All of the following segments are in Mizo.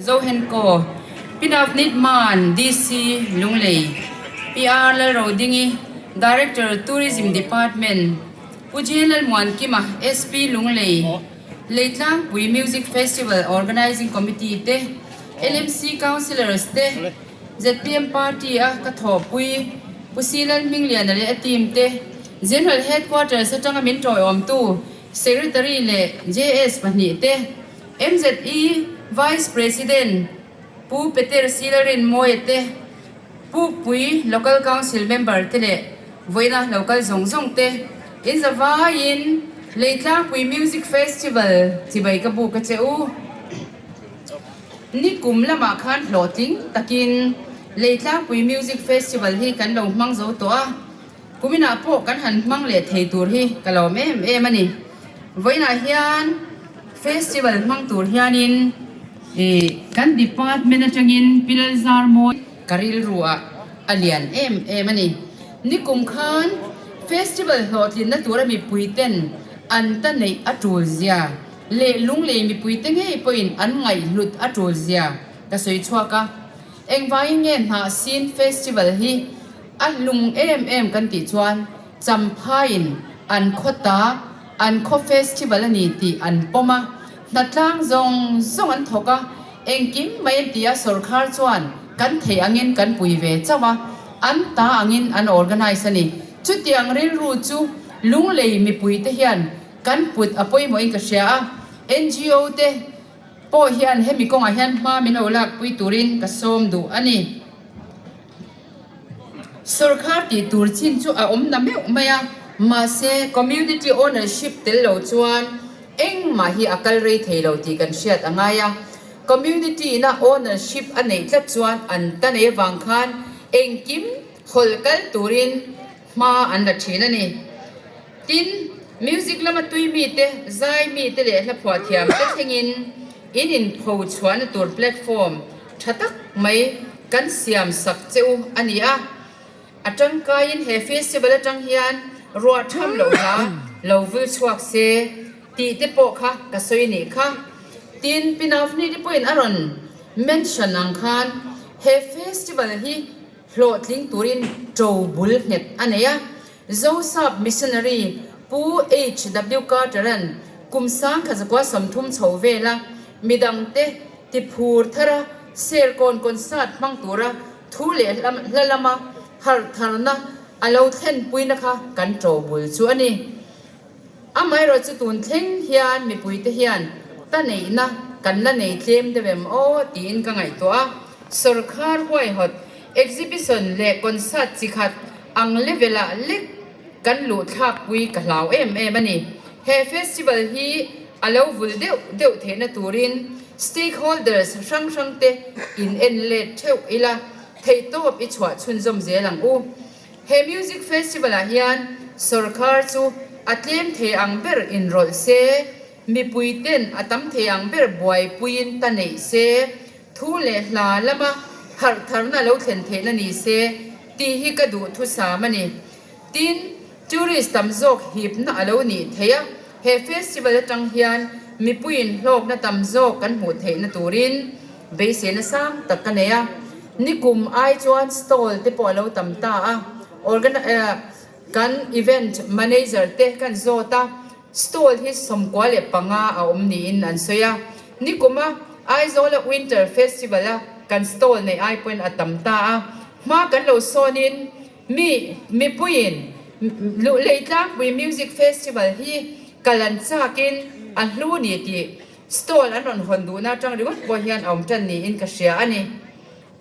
Zohenko, Pi Navneet Mann, DC, Lunglei, Pi R Lalrodingi, Director, Tourism Department, Pu J Lalmuankima, SP, Lunglei, Leitlangpui Music Festival Organising Committee te, LMC Councillors te, zpm Party a ka thawhpui Pu C Lalhmingliana leh a team te, General Headquarters atanga min tawiawmtu Secretary leh JS pahnihte, MZE Vice President Pu Peter Silarin Mawia te, Pu Pui Local Council member te leh vawiina lo kal zawng zawng te in zavaiin Leitlangpui Music Festival chibai ka buk a che u. Nikum lamah khan hlawhtling takin Leitlangpui Music Festival hi kan lo hmang zo tawh a. Kuminah pawh kan han hmang leh thei tur hi ka lawm em em a ni. Vawiinah hian festival hmang tur hianin ih kan department atangin Pi Lalzarmawi ka rilru ah a lian em em a ni. Nikum khan festival hlawhtlinna tura mipui ten an ta neih a tul zia leh lunglei mipui te ngei pawhin an ngaihhlut a tul zia ka sawi chhuak a. Engvangin nge Hnahsin festival hi A hlung em em kan tih chuan Champhaiin an khaw ta, an khaw festival a ni tih an pawm a, hnatlang zawng zawng an thawk a, engkim mai an ti a, sawrkhar chuan kan theih angin kan pui ve chauh a, an ta angin an organise a ni. Chutiang rilru chu Lunglei mipuite hian kan put a pawimawhin ka hria a, NGO te pawh hian hemi kawngah hian hma min lo lakpui turin ka sawm duh a ni. Sawrkhar tih tur chin chu a awm na meuh mai a, mahse community ownership tel lo chuan engmah hi a kal rei thei lo tih kan hriat a ngai a. Community ina ownership a neih tlat chuan an ta nei avang khan engkim hawlh kal turin hma an la thin a ni. Tin, music lama tui mite, zai mite leh hla phuah thiam te thlengin in inpho chhuahna tur platform tha tak mai kan siam sak che u a ni a. A tangkaiin he festival atang hian ruah tham loh hla lo vul chhuak se tih te pawh kha ka sawi nih kha. Tin, Pi Navni te pawhin a rawn mention ang khan he festival hi Hlawhtling turin ṭo bul nghet a nei a. Zosap Missionary Pu HW Carter-a'n kum sangkha zakua 30 chho vela midangte tiphur thara Serkawn concert hmang tura thu leh hla lama harh tharna a lo thlenpuina kha kan ṭo bul chu a ni. Amaherawh chu tun thleng hian mipuite hian ta neihna kan la nei tlem deuh em aw tiin ka ngaihtuah a. Sawrkhar huaihawt, exhibition leh concert chi khat ang level ah lek kan luh thlakpui ka hlau em em a ni. He festival hi a lo vul deuh deuh theihna turin stakeholders hrang hrang te in en let theuh ila theihtawp i chhuah chhunzawm zel ang u. He music festival ah hian sawrkhar chu a tlem thei ang ber inrawlh se, mipui ten a tam thei ang ber buaipuiin ta neih se, thu leh hla lama harh tharna lo thlen theihna ni se tih hi ka duh thusam a ni. Tin, tourist tam zawk hipna a lo nih theih a, he festival atang hian mipuiin hlawkna tam zawk kan hmuh theihna turin, Beiseina sang tak ka nei a, nikum ai chuan stall te pawh a lo tam ta a, organ kan event manager te kan zawt a, stall hi 95 a awm niin an sawi a, nikuma Aizawla Winter Festival a kan stall neih ai pawhin a tam ta a, hma kan lo sawnin mi mipuiin Luhleitlangpui Music Festival hi kal an chakin a hlu ni tih Stall an rawn hawn duhna atang ringawt pawh hian a awm tan niin ka hria a ni.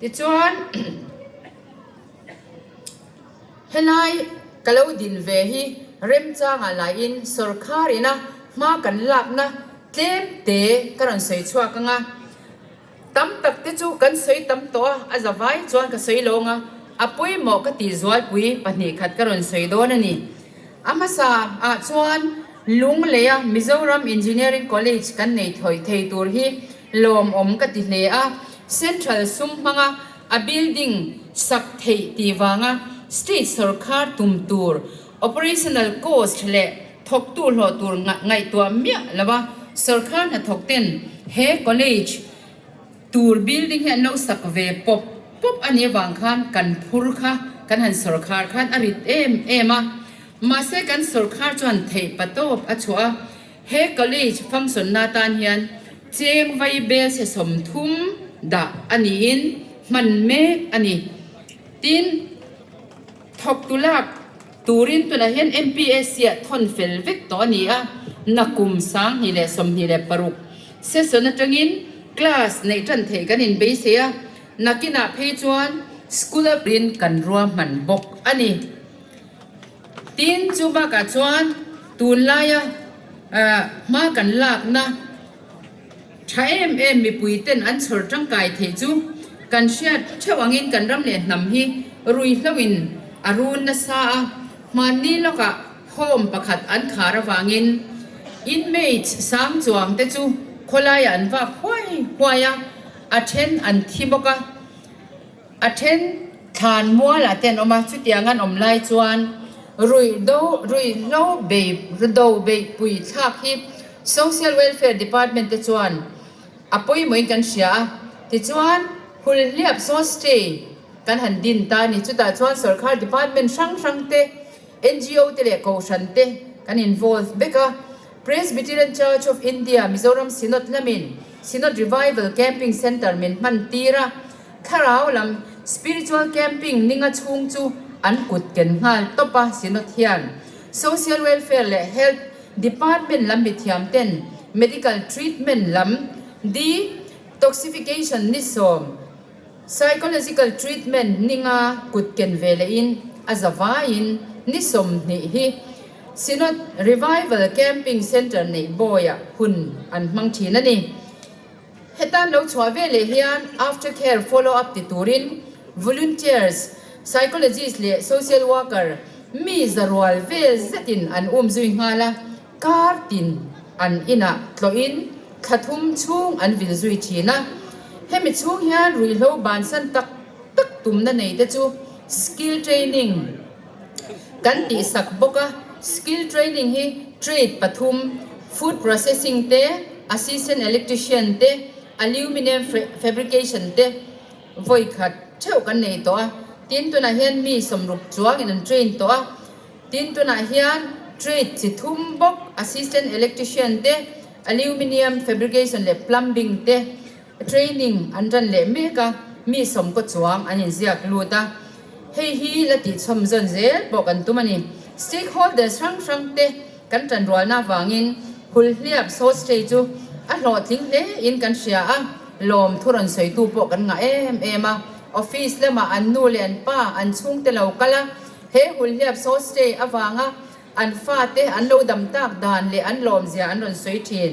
Tichuan, helai ka lo din ve hi remchangah laiin sawrkhar ina hma kan lakna tlem te ka rawn sawi chhuak ang a. Tam tak te chu kan sawi tam tawh a, a za vai chuan ka sawi lawng a, a pawimawh ka tih zualpui pahnih khat ka rawn sawi dawn a ni. A hmasa ah chuan Lungleia Mizoram Engineering College kan nei thawih thei tur hi lawmawm ka ti hle a, Central sum hmanga a building sak theih tih vanga State sawrkhar tum tur operational cost leh thawktu hlawh tur ngaihtuah miah lo a, sawrkhar hnathawk ten he college. Tur building hi an lo sak ve pawp pawp a nih avang khan kan phur kha kan han sawrkhar khan a rit em em a. Mahse kan sawrkhar chuan theih patawp a chhuah a, he college function na tan hian cheng vai bel se 30 dah a niin hman mek a ni. Tin, thawktu lak turin tunah hian MPSC ah thawn fel vek tawh a ni a, nakum 2026 session atangin class neih tan theih kan inbeisei a, nakinah phei chuan school a rin kan ruahman bawk a ni. Tin, chu bakah chuan tunlaia hma kan lakna Tha em em mipui ten an chhawr tangkai theih chu kan hriat theuh angin kan ram leh hnam hi ruihhlo in a run nasa a, hmanni lawkah home pakhat an khar avangin inmates sang chuang te chu khawlaiah an vak huai huai a, a then an thi bawk a. A then thlan mualah te an awm a, chutiang an awm lai chuan ruihdo ruihhlo bei do beihpui thlak hi Social Welfare Department te chuan a pawimawhin kan hria a, tichuan Hulhliap Sostay kan han din ta a ni. Chutah chuan sorkar department hrang hrang te, NGO te leh kohhran te kan involve vek a. Presbyterian Church of India Mizoram Synod lamin Synod Revival Camping Centre min hman tir a, thlarau lam Spiritual Camping ninga chhung chu an kut ken nghal tawp a, Synod hian Social Welfare leh Health Department lam mithiam ten Medical Treatment lam Detoxification ni 10, Psychological Treatment ninga kut ken ve lehin a zavaiin ni 20 hi Synod Revival Camping Centre neih bawiah hun an hmang thin a ni. Hetan lo chhuah ve leh hian After Care Follow Up ti turin Volunteers, Psychologist leh Social Worker mi zarual vel zetin an um zui nghal a, kar tin an inah tlawhin thla thum chhung an vil zui thin a. Hemi chhung hian ruihhlo bansan tak tak tumna nei te chu skill training, Kan tihsak bawk a, skill training hi trade pathum, food processing te, assistant electrician te, aluminium fabrication te vawi khat theuh kan nei tawh a. Tin, tunah hian mi 60 chuangin an train tawh a. Tin, tunah hian trade chi thum bawk, assistant electrician te, aluminium fabrication leh plumbing te Training an ran leh mek a, mi sawmkaw chuang an inziak lut a, hei hi la tihchhawm zawn zel pawh kan tum a ni. Stakeholders hrang hrang te kan tanrualna avangin Hulhliap Sawstay chu a hlawhtling hle in kan hria a, lawm thu rawn sawitu pawh kan ngah em em a. Office lamah an nu leh an pa an chhungte lo kal a, he Hulhliap Sawstay avanga an fate an lo dam tak dan leh an lawmzia an rawn sawi thin.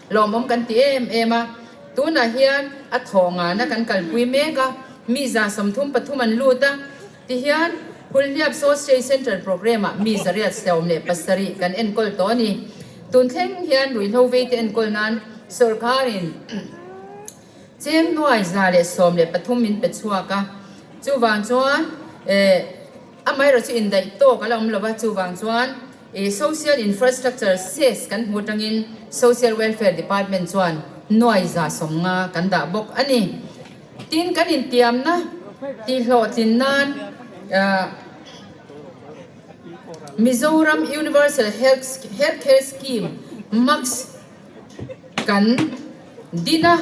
Lawmawm kan ti em em a, tunah hian a thaw ngana kan kalpui mek a, mi 33 an lut a, tihian Hulhliap Sawstay Centre Programme-ah mi 177 kan enkawl tawh a ni. Tun thleng hian ruihhlo veite enkawl nan sawrkarin cheng nuai 113 min pe chhuak a, chuvang chuan eh amaherawh chu indaih tawk a la awm lo va, chuvang chuan I Social Infrastructure cess kan hmuh atangin Social Welfare Department chuan nuai 150 kan dah bawk a ni. Tin, kan intiamna tihhlawhtlin nan Mizoram Universal Health Care Scheme, MUCS, kan din a.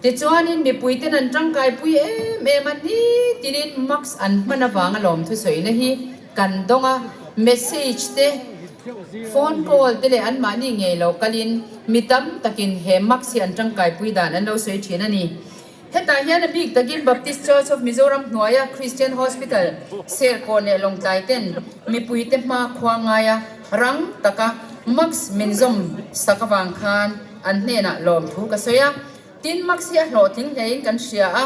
Tichuanin mipuiten an tangkaipui em em a, nitinin mask an hman avanga lawmthusawina hi kan dawng a, message te, phone call te leh anmahni ngei lo kalin mi tam takin he mask hi an tangkaipui dan an lo sawi thin a ni. Hetah hian a bik takin Baptist Church of Mizoram hnuaia Christian Hospital, Serkawn leh Lawngtlai ten mipuite hma khua ngaia rang taka mask min zawm sak avang khan an hnenah lawmthu ka sawi a. Tin, mask hi a hlawhtling hlein kan hria a,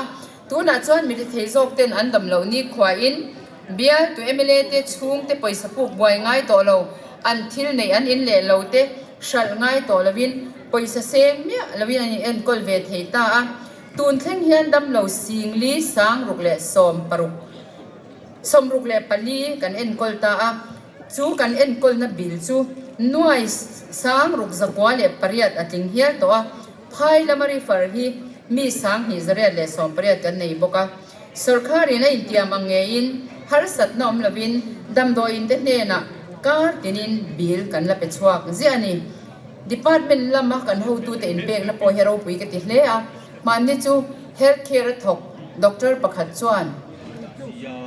tunah chuan mi rethei zawk ten an dam loh ni khuain bial tu mla te chhungte pawisa puk buai ngai tawh lo, an thil neih an in leh lo te hralh ngai tawh lovin pawisa seng miah lovin an in enkawl ve thei ta a, tun thleng hian damlo singli 660 64 kan enkawl ta a, chu kan enkawlna bil chu nuai 6908 a tling hial tawh a, phai lama refer hi. Mi 2880 kan nei bawk a. Sawrkharin a intiam ang ngeiin harsatna awm lovin damdawiin te hnenah kar tinin bill kan la pe chhuak ziah a ni. Department lama kan hotute inpekna pawh hi ropui ka ti hle a, hmanni chu health care a thawk doctor pakhat chuan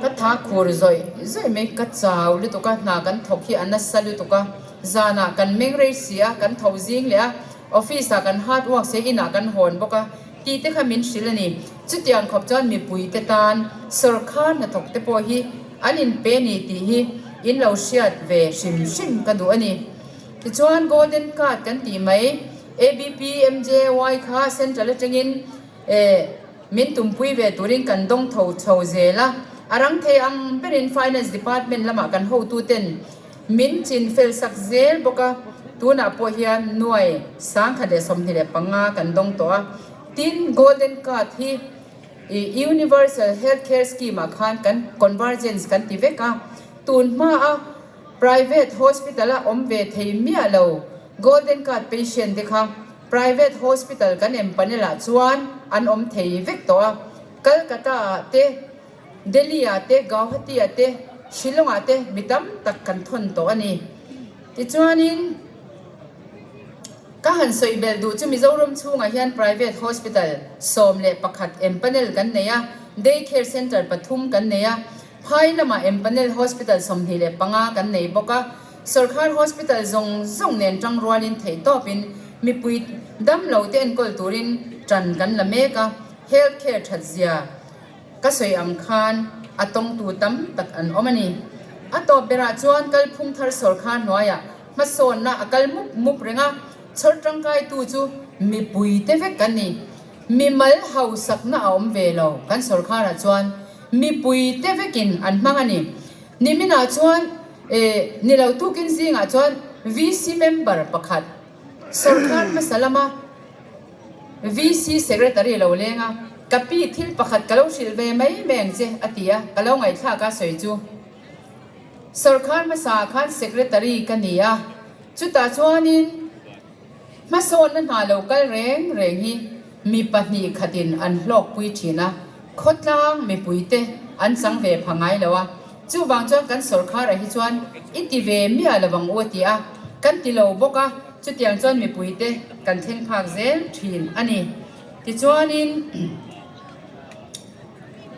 ka tha khur zawih zawih mai, ka chau lutuk a, hna kan thawk hi a nasa lutuk a, zanah kan meng rei si a, kan tho zing leh a, office ah kan hard work se inah kan hawn bawk a tih te kha min hrilh a ni. Chutiang khawp chuan mipuite tan sawrkhar hnathawk te pawh hi an inpe ni tih hi in lo hriat ve hrim hrim ka duh a ni. Tichuan Golden Card kan tih mai ABP MJY kha Central atangin eh min tumpui ve turin kan dawng tho chho zel a, a rang thei ang berin Finance Department lamah kan hotuten min chin fel sak zel bawk a, tunah pawh hian nuai 1025 kan dawng tawh a. Tin, Golden Card hi Universal Health Care Scheme ah khan kan convergence kan ti vek a, tun hmaa Private hospital a awm ve thei miah lo. Golden card patient te kha private hospital kan em panel ah chuan an awm thei vek tawh a. Calcutta ah te, Delhi ah te, Gauhati ah te, Shillong ah te mi tam tak kan thawn tawh a ni. Tichuanin ka han sawi belh duh chu Mizoram chhungah hian private hospital 11 em panel kan nei a, day care centre pathum kan nei a. Phai lamah Empanel Hospital 25 kan nei bawk a, sawrkhar hospital zawng zawng nen tang rualin theihtawpin mipui damlo te enkawl turin tan kan la mek a, health care that zia ka sawi ang khan a tawngtu tam tak an awm a ni. A tawp berah chuan kalphung thar sawrkhar hnuaiah hmasawnna a kal mup mup reng a, chhawr tangkaitu chu mipui te vek kan ni. Mimal hausakna a awm ve lo kan sawrkharah chuan mipui te vekin an hmang a ni. Niminah chuan eh ni lo tukin zingah chuan VC member pakhat sawrkhar hmasa lama VC secretary lo leng a, ka pi thil pakhat ka lo hrilh ve mai mai ang che a ti a, ka lo ngaihthlak a sawi chu. Sawrkhar hmasa khan secretary ka ni a, chutah chuanin Hmasawnna hna lo kal reng reng hi mi pahnih khatin an hlawkpui thin a, khawtlang mipuite an chang ve pha ngai lo a, chuvang chuan kan sawrkharah hi chuan i ti ve miah lo ang u a ti a, kan ti lo bawk a, chutiang chuan mipuite kan thleng phak zel thin a ni. Tichuanin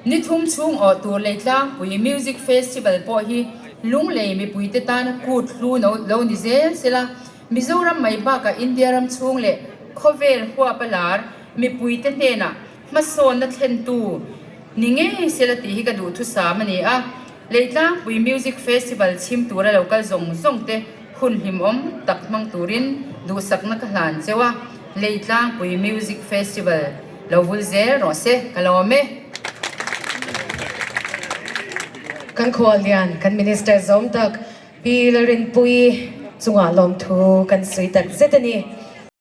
Ni thum chhung awh tur Leitlangpui Music Festival pawh hi Lunglei mipuite tana kut hlu lo ni zel sela, Mizoram mai bakah India ram chhung leh khawvel huapa lar mipuite hnenah hmasawnna thlentu ni ngei sela tih hi ka duhthusam a ni a. Leitlangpui Music Festival chhim tura lo kal zawng zawng te hun hlimawm tak hmang turin duhsakna ka hlan cheu a, Leitlangpui Music Festival lo vul zel rawh se, ka lawm e. Kan khuallian, kan Minister zawm tak Pi Lalrinpuii chungah lawmthu kan sawi tak zet a ni.